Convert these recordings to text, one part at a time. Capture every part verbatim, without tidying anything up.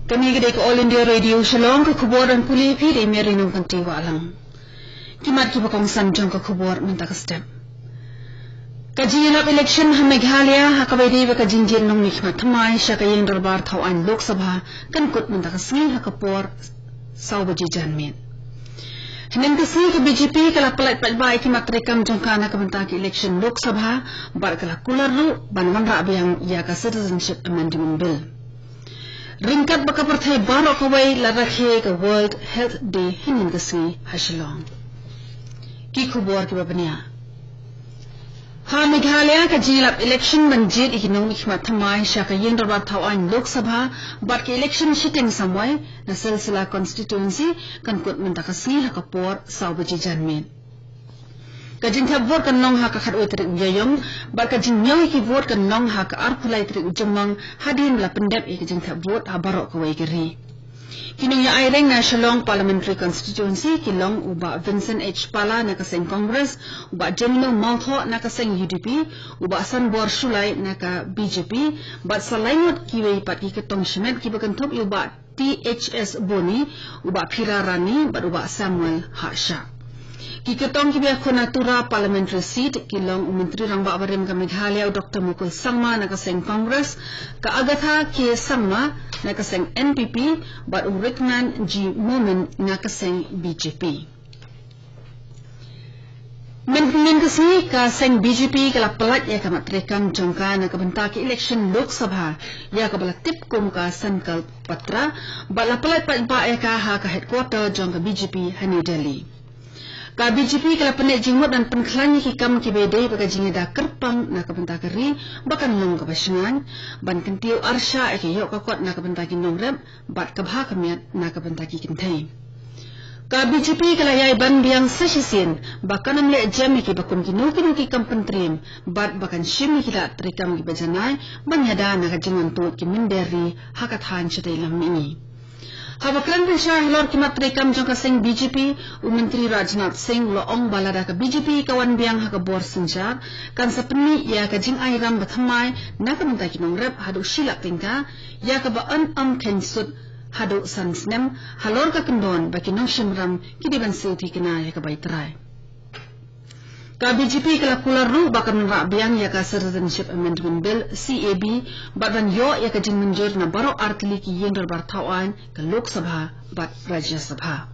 Kane ka dei ka All India Radio Shillong, ka khubor ban pule ïa phi da i Mary Nongkynti Wahlang. Ki mat kiba kongsan jong ka khubor mynta ka step. Ka jingïalap election ha Meghalaya ha kaba ïadei bad ka jingjied nongmihkhmat thymmai sha ka ïing dorbar thaw aiñ Lok Sabha kan kut mynta ka sngi ha ka por saw baje janmiet. Hynnin ka sngi ka B J P ka la pyllait paidbah ïa ki mat treikam jong ka na ka bynta ka election Lok Sabha bad ka la kular ruh ban wanrah biang ïa ka Citizenship Amendment Bill. Ryngkat bad ka pyrthei baroh kawei la rakhe ka World Health Day hynnin ka sngi ha Shillong. Ki khubor kiba bniah. Ha Meghalaya ka jingïalap election ban jied ïa ki nongmihkhmat thymmai sha ka ïing dorbar thaw aiñ Lok Sabha bad ka election shiteng samoi na Silsila constituency kan kut mynta ka sngi ha ka por saw baje janmiet. Ka jingthep vote kan long ha ka khatwei tarik u Ïaïong bad ka jingñiew ïa ki vote kan long ha ka arphew lai tarik u Jymmang hadien ba la pyndep ïa ka jingthep vote ha baroh kawei ka ri. Ki nongïaid reng na Shillong Parliamentary Constituency ki long u Bah Vincent H Pala na ka seng Congress, u Bah Jemino Mawthoh na ka seng U D P, u Bah Sanbor Shullai na ka B J P, bad sa lai ngut kiwei pat ki kyrtong shimet kiba kynthup ïa u Bah T H S Boni, u Bah Phira Rani bad u Bah Samuel Hashah. Ki kyrtong kiba ïakhun na Tura Parliamentary Seat ki long u Myntri Rangbah barim ka Meghalaya u Doctor Mukul Sangma na ka seng Congress, ka Agatha K Sangma na ka seng N P P bad u Rikman G Momin na ka seng B J P. Mynhynnin ka sngi ka seng B J P ka la pyllait ïa ka mat treikam jong ka na ka bynta ka election Lok Sabha ïa kaba la tip kum ka Sankalp Patra bad la pyllait paidbah ïa ka ha ka headquarter jong ka B J P ha New Delhi. Ka B J P ka la pynleit jingmut ban pynkhlaiñ ïa ki kam kiba ïadei bad ka jingïada kyrpang na ka bynta ka ri ba kan long kaba shngaiñ, ban kyntiew arshah ïa ka ïoh ka kot na ka bynta ki nongrep bad ka bha ka miat na ka bynta ki kynthei. Ka B J P ka la ïai ban biang sa shisien ba kan ym leh jem ïa kiba kum kino kino ki kam pyntriem bad ba kan shim ïa ki lad treikam kiba janai ban ïada na ka jingwan tuid ki mynder ri ha ka thaiñ shatei lam mihngi. Haba kren pynshai halor ki mat treikam jong ka seng B J P, u Myntri Rajnath Singh u la ong ba lada ka B J P ka wan biang ha ka bor synshar, kan sa pynmih ïa ka jingai ram bathymmai na ka bynta ki nongrep haduh shi lak tyngka, ïa kaba yn ym kheiñ sut haduh san snem halor ka kyndon ba ki nongshim ram ki dei ban siew thikna ïa ka bai trai. Ka B J P ka la kular ruh ba kan wanrah biang ïa ka Citizenship Amendment Bill, C A B, bad ban ïoh ïa ka jingmynjur na baroh artylli ki ïing dorbar thaw aiñ, ka Lok Sabha bad Rajya Sabha.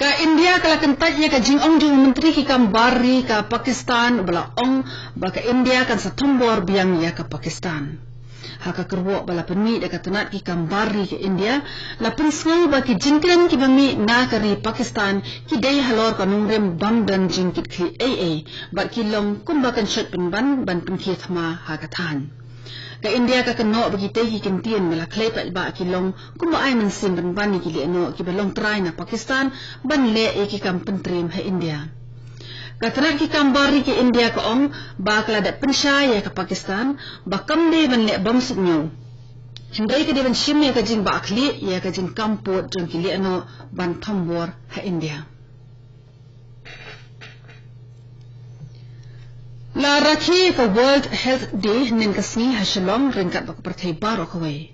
Ka India ka la kyntait ïa ka jingong jong u Myntri ki kam bar ri ka Pakistan, ba la ong ba ka India kan sa thombor biang ïa ka Pakistan. Ha ka kyrwoh ba la pynmih da ka tnat ki kam bar ri ka India, la pynsngew ba ki jingkren kiba mih na ka ri Pakistan ki dei halor ka nongrim bym don jingkitkhlieh ei ei, bad ki long kumba kan shait pynban ban pynkhie thma ha ka thaiñ. Ka India ka kynnoh ba kitei ki kyntien ba la khlei paidbah ki long kumba ai mynsiem pynban ïa ki lehnoh kiba long trai na Pakistan ban leh ïa ki kam pyntriem ha India. Ka tnat ki kam bar ri ka India ka ong ba ka la dep pynshai ïa ka Pakistan ba kam dei ban leh bym suidñiew, hynrei ka dei ban shim ïa ka jingbahkhlieh ïa ka jingkam pud jong ki lehnoh ban thombor ha India. La rakhe ka World Health Day hynnin ka sngi ha Shillong ryngkat bad ka pyrthei baroh kawei.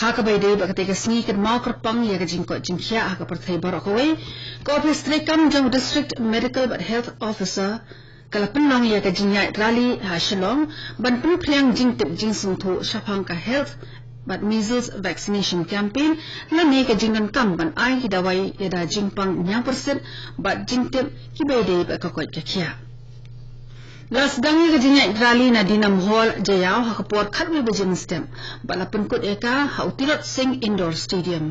Ha kaba ïadei bad katei ka sngi kynmaw kyrpang ïa ka jingkoit jingkhiah ha ka pyrthei baroh kawei, ka ophis treikam jong u District Medical bad Health Officer ka la pynlong ïa ka jingïaid rally ha Shillong ban pynphriang jingtip jingsngewthuh shaphang ka health bad measles vaccination campaign, lane ka jingdonkam ban ai ki dawai ïada jingpang ñiangpyrsit bad jingtip kiba ïadei bad ka koit ka khiah. La sdang ïa ka jingïaid rally na Dinam Hall, Jaïaw, ha ka por khatwei baje mynstep bad la pynkut ïa ka ha u Tirot Sing Indoor Stadium.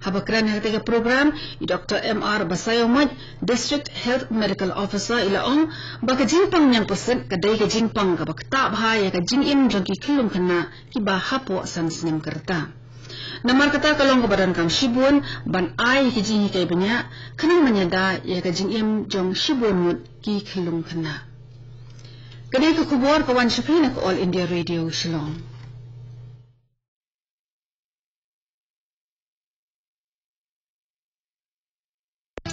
Haba kren ha katei ka program, i Doctor M R Basaiawmoit, District Health Medical Officer, i la ong ba ka jingpang ñiangpyrsit ka dei ka jingpang kaba ktah bha ïa ka jingim jong ki khyllung khynnah kiba hapoh san snem ka rta. Namar kata ka long kaba donkam shibun ban ai ïa ki jinghikai bniah khnang ban ïada ïa ka jingim jong shibun ngut ki khyllung khynnah. Ka dei ka khubor ka wan sha phi na ka All India Radio Shillong.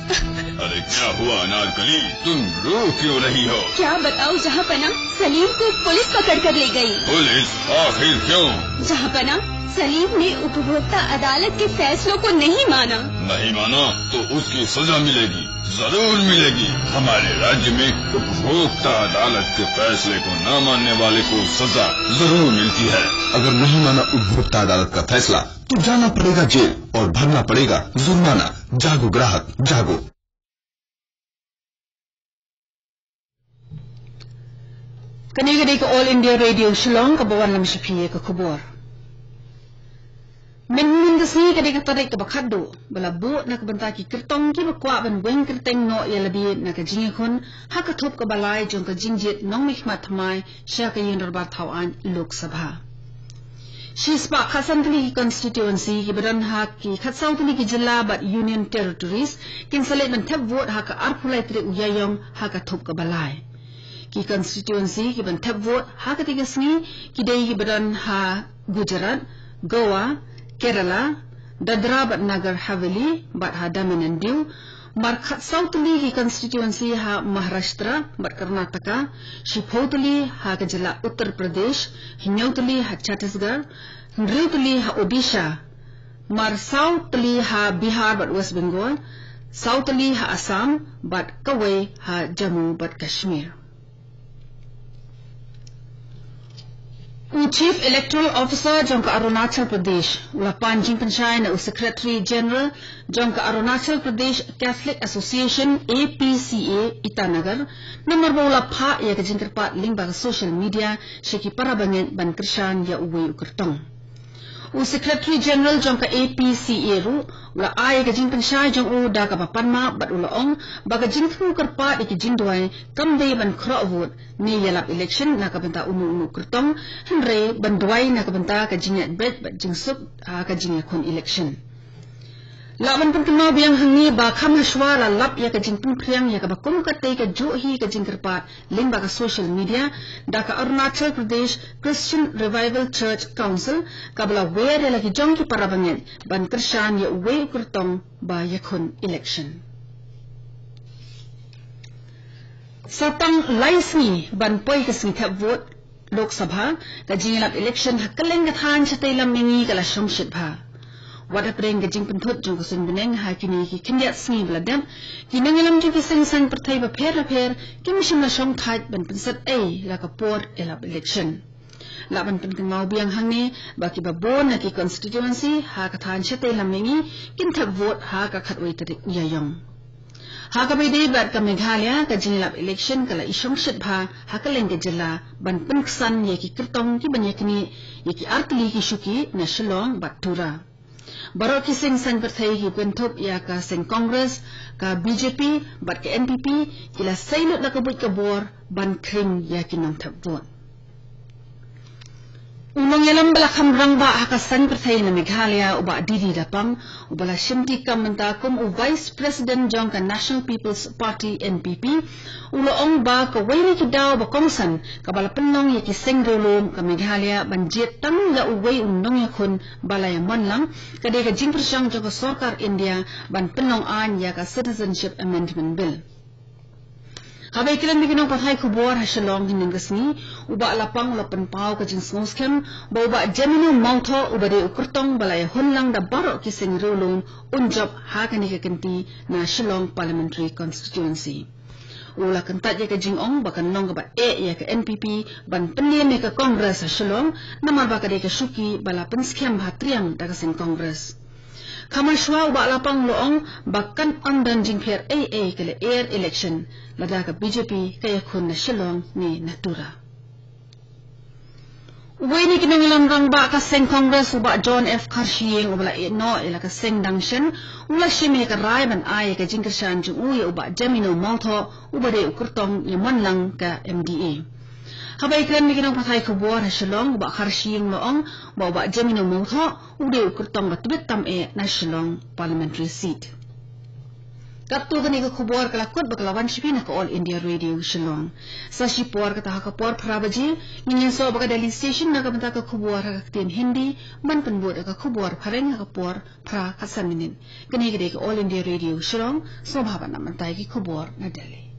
अरे क्या हुआ अनारकली, तुम रो क्यों रही हो? क्या बताऊं जहाँ पना, सलीम को पुलिस पकड़ कर ले गई। पुलिस? आखिर क्यों? जहाँ पना, सलीम ने उपभोक्ता अदालत के फैसलों को नहीं माना। नहीं माना तो उसकी सजा मिलेगी, जरूर मिलेगी। हमारे राज्य में उपभोक्ता अदालत के फैसले को ना मानने वाले को सजा जरूर मिलती है। अगर नहीं माना उपभोक्ता अदालत का फैसला, तो जाना पड़ेगा जेल और भरना पड़ेगा जुर्माना। जागो ग्राहक, जागो। Kane ka dei ka All India Radio Shillong, kaba wanlam sha phi ïa ka khubor. Mynhynnin ka sngi ka dei ka tarik kaba khatduh ba la buh na ka bynta ki kyrtong kiba kwah ban weng kyrteng noh ïa lade na ka jingïakhun ha ka thup kaba lai jong ka jingjied nongmihkhmat thymmai sha ka Ïing Dorbar Thawaiñ Lok Sabha. Shispah khatsan tylli ki constituency kiba don ha ki khatsaw tylli ki jylla bad Union Territories kin sa leit ban thep vote ha ka arphew lai tarik u Ïaïong ha ka thup kaba lai. Ki constituency kiban thep vote ha katei ka sngi ki dei kiba don ha Gujarat, Goa, Kerala, Dadra bad Nagar Haveli bad ha Daman and Diu, mar khatsaw tylli ki constituency ha Maharashtra bad Karnataka, shiphew tylli ha ka jylla Uttar Pradesh, hynñiew tylli ha Chhattisgarh, hynriew tylli ha Odisha, mar saw tylli ha Bihar bad West Bengal, saw tylli ha Assam bad kawei ha Jammu bad Kashmir. U Chief Electoral Officer jong ka Arunachal Pradesh u la pan jingpynshai na u Secretary General jong ka Arunachal Pradesh Catholic Association, A P C A, Itanagar, namar ba u la phah ïa ka jingkyrpad lyngba ka social media sha ki para bangeit ban kyrshan ïa uwei u kyrtong. U Secretary General jong ka A P C A ruh u la ai ka jingpynshai jong u da kaba pan map bad u la ong ba ka jingthmu kyrpad ïa ki jingduwai kam dei ban khroh vote ne ïalap election na ka bynta uno uno u kyrtong, hynrei ban duwai na ka bynta ka jingïaid beit bad jingsuk ha ka jingïakhun election. Lah ban pynkynmaw biang hangne ba kham hashwa la lap ïa ka jingpynphriang ïa kaba kum katei kajuh hi ka jingkyrpad lyngba ka social media da ka Arunachal Pradesh Christian Revival Church Council, kaba la wer ïa la ki jong ki para bangeit ban kyrshan ïa uwei u kyrtong ba ïakhun election. Sa tang lai sngi ban poi ka sngi thep vote Lok Sabha, ka jingïalap election ha kylleng ka thaiñ shatei lam mihngi ka la shong shit bha. Wat hapdeng ka jingpynthut jong ka suiñ bneng ha kine ki khyndiat sngi ba la dep, ki nongïalam jong ki seng saiñ pyrthei bapher bapher kim shym la shong thait ban pynset ei ïa ka por ïalap election. Lah ban pynkynmaw biang hangne ba kiba bun na ki constituency ha ka thaiñ shatei lam mihngi kin thep vote ha ka khatwei tarik u Ïaïong. Ha kaba ïadei bad ka Meghalaya, ka jingïalap election ka la i shong shit bha ha kylleng ka jylla ban pynksan ïa ki kyrtong kiban ïaknieh ïa ki artylli ki shuki na Shillong bad Tura. Baroh ki seng saiñ pyrthei ki kynthup ïa ka seng Congress, ka B J P bad ka N P P ki la sei lut la ka buit ka bor ban khring ïa ki nongthep vote. U nongïalam ba la kham rangbah ha ka saiñ pyrthei na Meghalaya, u Bah D D Dapang, uba la shimti kam mynta kum u Vice President jong ka National People's Party, N P P, u la ong ba kawei na ki daw ba kongsan kaba la pynlong ïa ki seng riewlum ka Meghalaya ban jied tang ïa uwei u nongïakhun ba la ïamon lang ka dei ka jingpyrshang jong ka sorkar India ban pynlong aiñ ïa ka Citizenship Amendment Bill. Haba ïakren bad ki nongpathai khubor ha Shillong hynnin ka sngi, u Bah Lapang u la pynpaw ka jingsngewskhem ba u Bah Jemino Mawthoh, uba dei u kyrtong ba la ïahun lang da baroh ki seng riewlum, un jop ha kane ka kynti na Shillong Parliamentary Constituency. U la kyntait ïa ka jingong ba kan long kaba eh ïa ka N P P ban pynliem ïa ka Congress ha Shillong, namar ba ka dei ka shuki ba la pynskhem ha triang da ka seng Congress. Kham hashwa u Bah Lapang u la ong ba kan ym don jingpher ei ei ka lyer election lada ka B J P ka ïakhun na Shillong ne na Tura. Uwei na ki nongïalam rangbah ka seng Congress, u Bah John F Kharshiing, uba la ïeh noh ïa la ka seng Dangshen, u la shim ïa ka rai ban ai ïa ka jingkyrshan jong u ïa u Bah Jemino Mawthoh, uba dei u kyrtong ïamon lang ka M D A. Haba ïakren bad ki nongpathai khubor ha Shillong, u Bah Kharshiing u la ong ba u Bah Jemino Mawthoh u dei u kyrtong ba tbit tam eh na Shillong Parliamentary Seat. Katto katne ka khubor ka la kut bad ka la wan sha phi na ka All India Radio Shillong. Sa shipor, kata ha ka por phra baje, ngin ïasoh bad ka Delhi Station na ka bynta ka khubor ha ka ktien Hindi, ban pynbud ïa ka khubor phareng ha ka por phra khatsan minit. Kane ka dei ka All India Radio Shillong, sngewbha ban ap mynta ïa ki khubor na Delhi.